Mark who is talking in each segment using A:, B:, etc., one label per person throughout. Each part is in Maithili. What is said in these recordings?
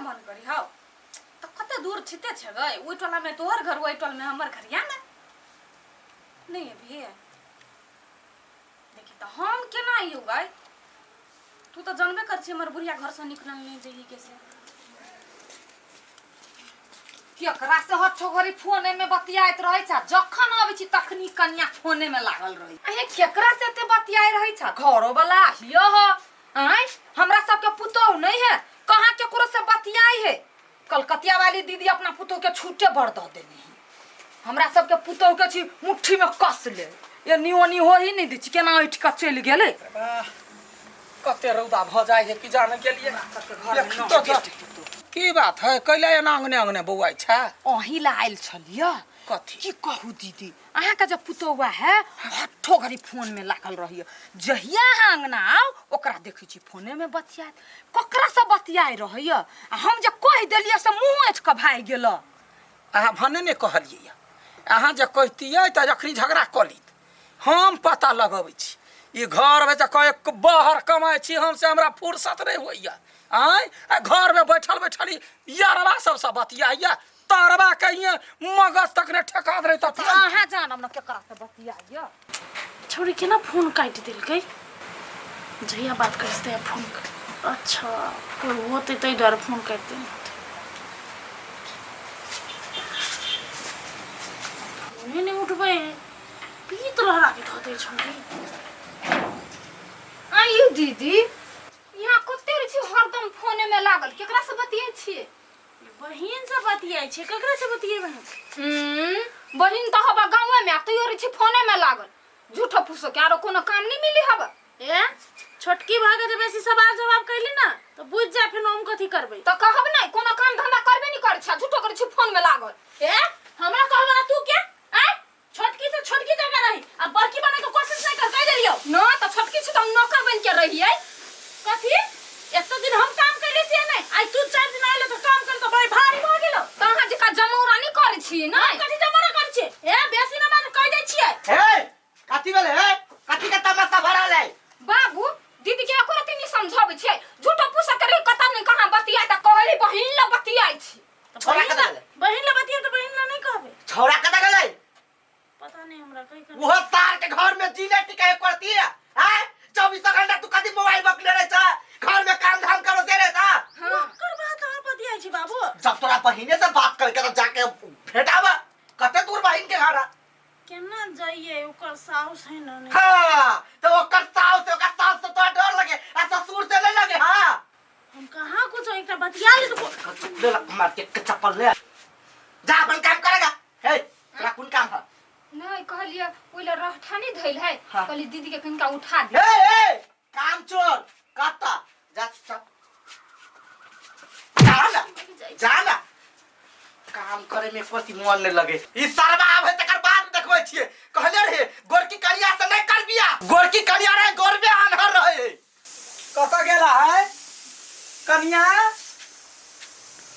A: के मन करी हौ तऽ कते दूर छिते छै गै ओहि टोलामे तोहर घर ओहि टोलमे हमर घर या ने नहि अभी देखी तऽ हम केना अइयौ गै तू तऽ जानबे कर छी हमर बुढ़िया घरसँ निकलल नहि दैही के से
B: केकरा से हच्छो घड़ी फोने में बतियाइत रहै छ जखन अबै छी तखनी कन्या फोने में लागल रहै अहे केकरा से एते बतियाइ रहै छ घरो वाला हियो ह आँय हमरा सबके पुतोह नहीं है कहाँ केकरो से बतियाई है कलकतिया वाली दीदी अपना पुतोह के छूटे बड़ दऽ देने है हमरा सबके पुतोह के छी मुट्ठी में कस ले एनी ओनी हो ही नहीं दै छी केना उठि कऽ चलि गेलै
C: वाह, कते रौदा भऽ जाइ है कि जाने गेलियै देखी तो जा। की बात है कैला एना अंगने अंगने बौआइ छै
B: अहीं ला आयल छलियै
C: कथी
B: की कहू दीदी अहाँके जे पुतौआ है हट्ठो घड़ी फोन में लागल रहैए जहिया अहाँ अङ्गना आउ ओकरा देखै छी फोने में बतियात ककरासँ बतियाइ रहैए आ हम जे कहि देलियै से मुँह ऐठ कऽ भागि गेल
C: अहाँ भने नहि कहलियै अहाँ जे कहितियै तऽ अखनी झगड़ा कऽ लीत हम पता लगबै छी ई घरमे जे कए बाहर कमाइ छी हम से हमरा फुर्सत नहि होइए आँय आ घरमे बैठल बैठल ई यारबा सबसँ बतियाइए तरबा कहिए मगज तक नहि ठेका दे तऽ
B: अहाँ जानब ने केकरा से बतियाइए
D: छौड़ी केना फोन काटि देलकै जहिया बात करै छै तहिया फोन अच्छा कोइ होतै ताहि दुआरे फोन काटि देने होतै फोने नहि उठबै है पीत लहरा के धऽ दै छौड़ी
B: आयु दीदी यहाँ कते रहै छी हरदम फोने में लागल केकरा से बतियाइ छियै
D: बहिन से बतियाइ छै ककरा से बतियेबै हम
B: बहिन तऽ हबा गाँवे में आ तैयो रहै छी फोने में लागल झूठो फूसो के आरो कोनो काम नहीं मिली हबा
D: ए छोटकी भऽ के जे बेसी सवाल जवाब कैली ना तऽ बुझि जा फेर हम कथी करबै
B: तऽ कहब नहीं कोनो काम धंधा करबे नहीं करै छै झूठो करै छी फोन में लागल
D: ए हमरा कहबे ना तू के आय छोटकी से छोटकी जगह रही आ बड़की बने के कोशिश नहीं कर कह देलियो
B: न तऽ छोटकी छी तऽ हम नौकर बन के रहियै
D: कथी एतो दिन हम काम कैले छियै नहीं आइ तू चार दिन आइले तो काम कर तो बड़ी भारी भऽ गेलो
B: तऽ अहाँ जकाँ जमौरा नहि करै छी
D: हम
B: नहि
D: कथी जमाना करै छियै ए बेसी न मान कह दै छियै
E: हे कथी भेलै हे कथी के तमाशा भरल है
B: बाबू दीदी के एको रत्ती नहीं समझाबै छियै झूठो पूछ के रही कतऽ नहीं कहाँ बतियाइ तऽ कहली बहिन लग बतियाइ छी
E: छोड़ा
D: बहिन
E: कतऽ
D: ला
E: गेलै
D: बहिन ला बतियेब तऽ बहिन ला नहीं कहबै
E: छोड़ा कतऽ गेलै
D: पता नहीं हमरा कहीं कर
E: वो सार के घर में जीने टिके करती है हैं चौबीसों घंटा तू कथी मोबाइल बकले रहे छा घर में काम धाम करो से रहे छा
B: हाँ
D: ओकर बात अहाँ बतियाइ छी बाबू
E: जब तोरा बहिने से बात करके तो जाके भेटावा कते दूर बहिन के घर है
D: केना जाइए ओकर साउस है ना नहीं
E: हाँ तो ओकर सास से ओकर सास से तोरा डर लगे आ ससुर से नहीं लगे हाँ
D: हम कहाँ कुछ एकटा बतिया ले तो
E: ले ला मार के चप्पल ले जा अपन काम करेगा हे तोरा कोन काम है
B: नहीं कहलिए ओइ ला रहठा नहीं धइल है
E: हाँ।
B: कहली दीदी के कनिका उठा दे
E: हे हे काम चोर कत्ता जा जा जा ना जा ना काम करे में प्रति मन नहीं लगे ई सरवा आबे तकर बाद देखबै छियै कहले रहे गोरकी करिया से नहीं कर बिया गोरकी करिया रहे गोरबे आन्हर रहे
C: कतऽ गेला है कनिया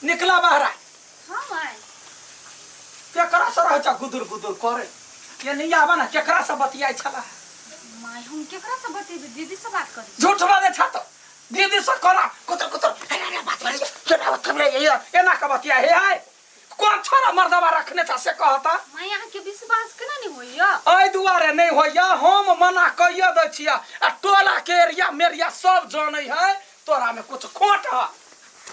C: निकला बहरा
A: हाँ माय
C: केकरा से रहै छ गुदुर गुदुर करे ये नहीं आबा ना केकरा से बतियाइ छला
A: माय हम केकरा से बतेबै दीदी से बात करै
C: झूठ बाजै छ तो दीदी से कोना कुतर कुतर अरे अरे बात करे चला बात करे ये एना के बतिया हे है कोन छोरा मर्दवा रखने छ से कहता
A: माय अहाँके विश्वास केना नहि होइया
C: एहि दुआरे नहि होइया हम मना कहिए दै छियै आ टोला के एरिया मेरिया सब जानै है तोरा में कुछ खोट है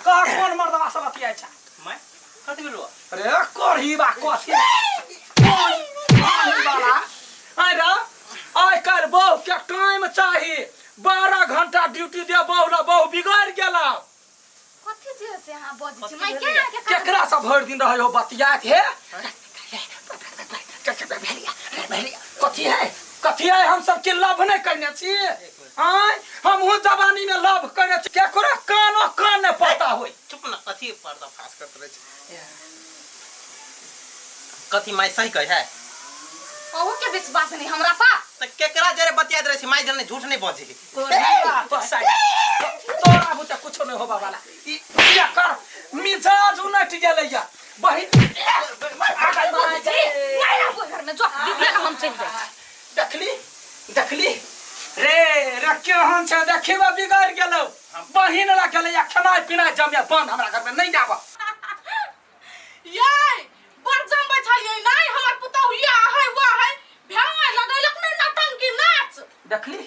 C: कह कोन मर्दवा से बतियाइ छ
F: मैं कथी भेलो
C: अरे करही बा कथी कौन वाला अरे आइ काल्हि बहू के टाइम चाही 12 घंटा ड्यूटी दे बहू ला बहू बिगड़ गेला
A: कथी जे से अहाँ बजै छी माय केना अहाँके काज
C: केकरा से भरि दिन रहै हो बतियात हे कथी है कथी है हम सब के लव नहीं करने छी आय हमहूँ जवानी में लव करने छी केकरो कानो कान नहीं पता होई
F: चुप ना कथी पर्दा फास करत रहे छै कथी माय सही कहे है
B: अहू के विश्वास नहीं हमरा पा
F: त केकरा जरे बतियात रहे छै माय जने झूठ नहीं बजे
C: तोरा तोरा बुते कुछो नहीं होबा वाला ई एकर मिजाज उनट गेलैया बहिन
B: नहीं रहबो घर में जो दीदी के हम चलि जाइ
C: देखली देखली रे रे केहन छै देखिबा बिगड़ गेलौ बहिन ला गेलैया खेनाइ पिनाइ जमिया बंद हमरा घर में नहीं आबऽ।
D: ये बड़ जमबै छलियै नहि हमर पुतहु या है वा है भेंगा लगैलक नहि नौटंकी नाच।
C: देखली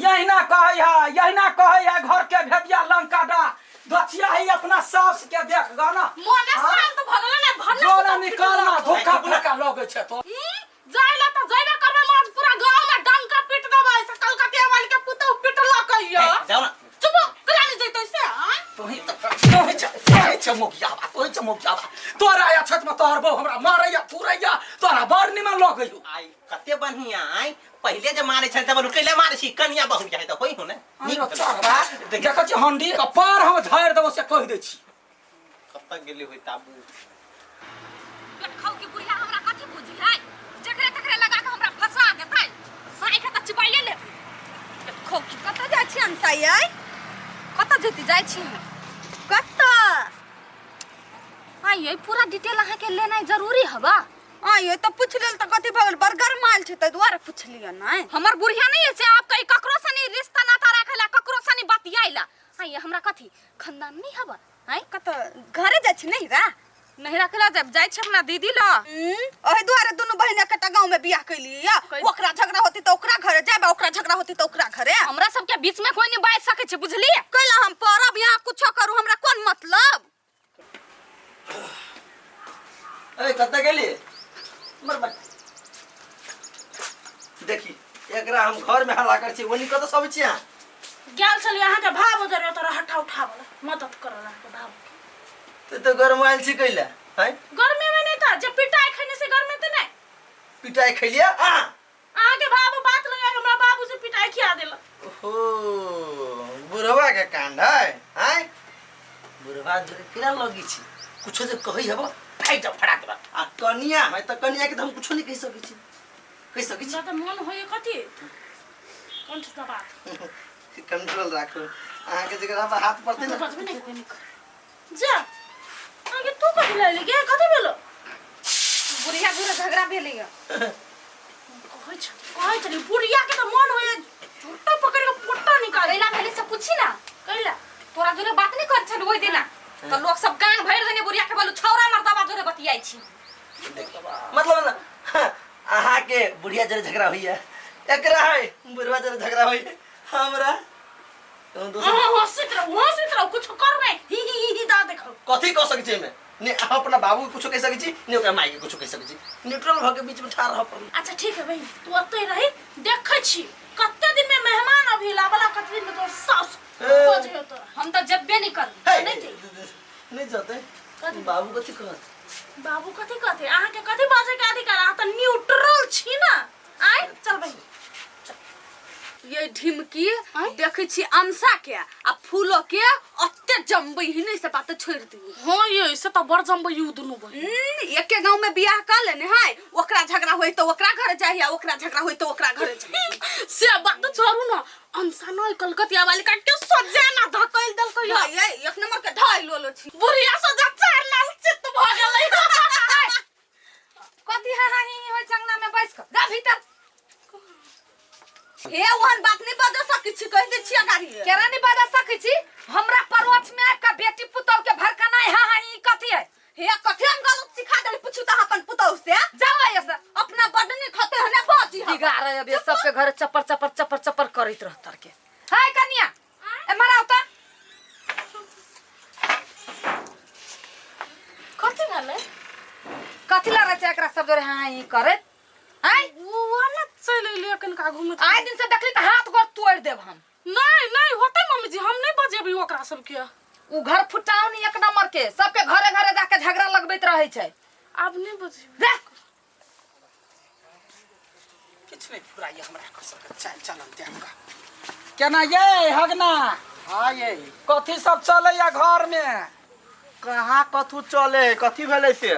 C: यहिना कहै है, यहिना कहै है घर के भेदिया लंका डा दछिया ही अपना सास के देख ग ना।
D: मोने
C: हाँ?
D: शांत भऽ गेलै ने भन्ने
C: जोना
D: पुतहु
C: निकालना धोखा धोखा लगै छै तो।
D: जाय ला तऽ जयबे करबै, हम आज पूरा गाँव में डंका पीट देबै से कलकतिया वाली के पुतहु पिटलक यो।
F: ए, जाओ ना।
D: चुप कला नहीं जैतै से आँय?
C: तोही तऽ तोही छ तोही छ मोगियाबा, तोही छ मोगियाबा, तोरा या छत में तोहर बहू हमरा मारैया थुरैया, तोरा बड़ निमन लगैयो।
F: आई कते बढ़िया आई पहिले जे मारे छल तब कैला मारे छी कनिया बहु जाय त होई हो ने नीक
C: अरे चढ़बा देखै छी हंडी के पार हम झाड़ि देबो से कहि दै छी।
F: कतऽ गेली होई ताबू
A: खाऊ की बुढ़िया हमरा कथी बुझी है, जकरे तकरे लगा के हमरा फंसा देतै, साई के तऽ चिबाइए लेबै। खाऊ की
B: कतऽ जाइ छी अंसाई आइ?
A: कतऽ जेती जाइ छी हम?
B: कतऽ?
A: आइ ये पूरा डिटेल अहाँके लेनाइ जरूरी हबा।
B: आइ ये तऽ पूछ लेल तऽ कथी भऽ गेल, बड़ गरमायल छै ताहि दुआरे पुछलियै नहि।
A: हमर बुढ़िया नहीं है से आप कहीं ककरो से नहीं रिश्ता नाता राखेला, ककरो से नहीं बतियाइला। आइ ये हमरा कथी खानदान नहीं हबा? आइ
B: कतऽ घरे जाइ छी नहिरा?
A: नहिरा केला जाब जाइ छी अपना दीदी ल।
B: ओहि दुआरे दुनू बहिन एकटा गाँव में बियाह कैलियै या ओकरा झगड़ा होती तऽ ओकरा घरे जायब, ओकरा झगड़ा होती तऽ ओकरा घरे।
A: हमरा सबके बीच में कोई नहीं बाजि सकै छै बुझलियै?
B: कैला हम पड़ब यहाँ कुछो करू हमरा कोन मतलब।
E: अरे कतऽ गेली? मर मर। देखी एकरा हम घर में हल्ला कर छी ओनी कतऽ सब छी अहाँ?
D: गेल छलियै अहाँके भाव उधर तोरा हट्ठा उठाबऽ मदद करऽ अहाँके भाव के।
E: ते तो गरमायल छी कैला हैं?
D: गर्मी में नहीं था जे पिटाई खैने से गर्मी ते नहीं।
E: पिटाई खैलिया अहाँ?
D: अहाँके बाबू बात लगा के हमरा बाबू से पिटाई खिया देलक।
E: ओहो बुढ़वा के कांड है हैं? बुढ़वा जोरे केना लगी छी कुछो जे कहै हब फाटि जाओ फटाक दबा। आ कनिया है त कनिया के त हम कुछो नहीं कहि सकै छी, कहि सकै छी।
D: हमरा त मन होइए कथी कंठ दबा दे।
E: कंट्रोल राखू अहाँ के जकरा पर हाथ पड़तै
D: तो
E: ना।
D: बजबे नहीं करते निक जा आगे तू कथी ले ले गे कथी भेलो?
A: बुढ़िया जुरे झगड़ा भेलै ग।
D: कहै छ कहै छली बुढ़िया के त मन होइए झुट्टा पकड़ के पोटा निकाल।
A: कैला भेलै से पूछी ना।
D: कैला?
A: तोरा जुरे बात नहीं कर छल ओइ दिना त लोग सब कान भरि देने बुढ़िया के बोलू छौरा मर्दबा जुरे बतियाइ छी।
E: मतलब ना अहाँ के बुढ़िया जरे झगड़ा होइए एकरा है बुढ़वा जरे झगड़ा होइए हमरा तहन दोसर
D: अहाँ हंसैत रहू हंसैत रहू कुछ कर नहीं ही ही ही ही दा देखो।
E: कथी कह सकै छी एहिमे? ने अहाँ अपना बाबू के कुछो कहि सकै छी ने ओकरा माय के कुछो कहि सकै छी, न्यूट्रल भऽ के बीच में ठाढ़ रहऽ पड़ल।
D: अच्छा ठीक है बहिन तू ओतै रही देखै छी कते दिन में मेहमान अभी लाबला कते दिन में तोर सास खोज हो तोरा।
A: हम तऽ जब्बे नहीं करबै।
E: हे,
D: नहीं जइबै।
E: नहीं जतै।
D: कथी?
E: बाबू कथी कहत?
D: बाबू कथी कहते? अहाँ के कथी बाजै के अधिकार? अहाँ तऽ न्यूट्रल छी ना। आइ चल बहिन।
B: ये ढिमकी देखै छी अंसा के आ फूलो के अत्ते जमबै ही नहीं से बात छोड़ दी।
D: हाँ ये से तऽ बड़ जमबै you दुनू बहिन।
B: एके गांव में बियाह कर लेने है, ओकरा झगड़ा होई तो ओकरा घर जाही आ ओकरा झगड़ा होई तो ओकरा घर जाही।
D: से बात तो छोड़ू ना अंसा न कलकतिया वाली का के सजा ना धकैल देलकै
B: ये। ये एक नंबर के ढाई लोलो छी।
D: बुढ़िया सजा चार लाल चित्त भ गेलै।
B: कथी हा हा ही ही होय चंगना में बैस क जा भीतर। हे ओहन बात नहीं बजा सकै छी, कहि दै छी अगाड़ी।
A: केना नहीं बजा सकै छी? हमरा परोछ में आबि के बेटी पुतहु के भड़कनाइ हा हा ही कथी है?
B: हे कथी हम गलत सिखा देली पूछू त अपन पुतहु से।
A: जाओ एहिया से।
B: अपना बड नीक होते हने बाजी हम।
A: बिगाड़े अब ये सबके घर चपर चपर चपर चपर करैत रहतर के। हाय कनिया ए मराउ त।
D: कथी भेलै?
A: कथी लड़ै छै एकरा सब जोरे हाँ ही करैत? आँय?
D: ओ वाला चलि एलियै कनिका घुमैत।
A: आइ दिन से देखली त हाथ गोड़ तोड़ि देब हम।
D: नहीं नहीं होतै मम्मी जी हम नहीं बजेबै ओकरा सबके।
A: उ घर फुटाउनी एक नंबर के सबके घरे घरे जाके झगड़ा लगबैत रहै छै।
D: आब नहीं बजेबै।
A: जा।
C: किछु नहीं फुराइए हमरा एकर सबके चालि चलन देख कऽ। केना ये हगना?
E: हाँ ये।
C: कथी सब चलैया घर में?
E: कहाँ कथू चले, कथी भेलै से?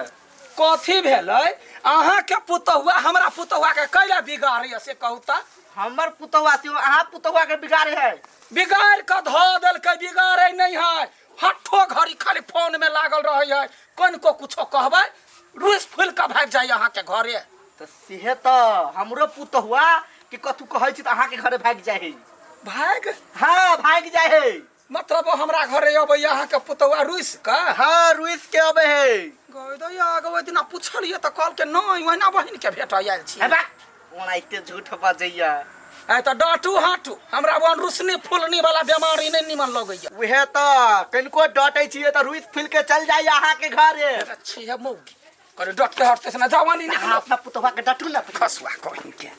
C: कथी भेलै? अहाँ के पुतहुआ हमरा पुतहुआ के कैला बिगाड़ैया से कहू त?
E: हमर पुतहुआ से अहाँ पुतहुआ के बिगाड़े है।
C: बिगाड़ के धऽ देलकै, बिगाड़े नहीं है। हट्ठो घड़ी खाली फोन में लागल रहै है, कनिको कुछो कहबै रुस फूल के भागि जाइए अहाँ के घरे।
E: त सेहे त हमरो पुतहुआ के कथू कहै छी त अहाँ के घरे भागि जाइ है।
C: भागि?
E: हाँ भागि जाइ है।
C: मतलब मतलब हमरा घरे अबैया अहाँके पुतौआ रुसि कऽ?
G: हाँ, रुइस के अबे है।
C: गै दैया, गै ओहि दिना पुछलियै तऽ कहलकै नहि, ओहिना बहिनके भेटऽ आयल छी।
G: हे बा, ओनाहिते झूठ बजैया।
C: आइ तऽ डाँटू हाँटू, हमरा वन रुसनी फुलनी वाला बेमारी नहि निमन लगैया।
G: उहे तऽ कनिको डटै छियै तऽ रुइस फुलि के चल जाइया अहाँके घरे।
C: छी है मौगी करे डटते हटते से ना जवानी
G: अहाँ
C: निकलो।
G: अपना पुतोहा के डटू ना।
C: खसुआ कहीं के।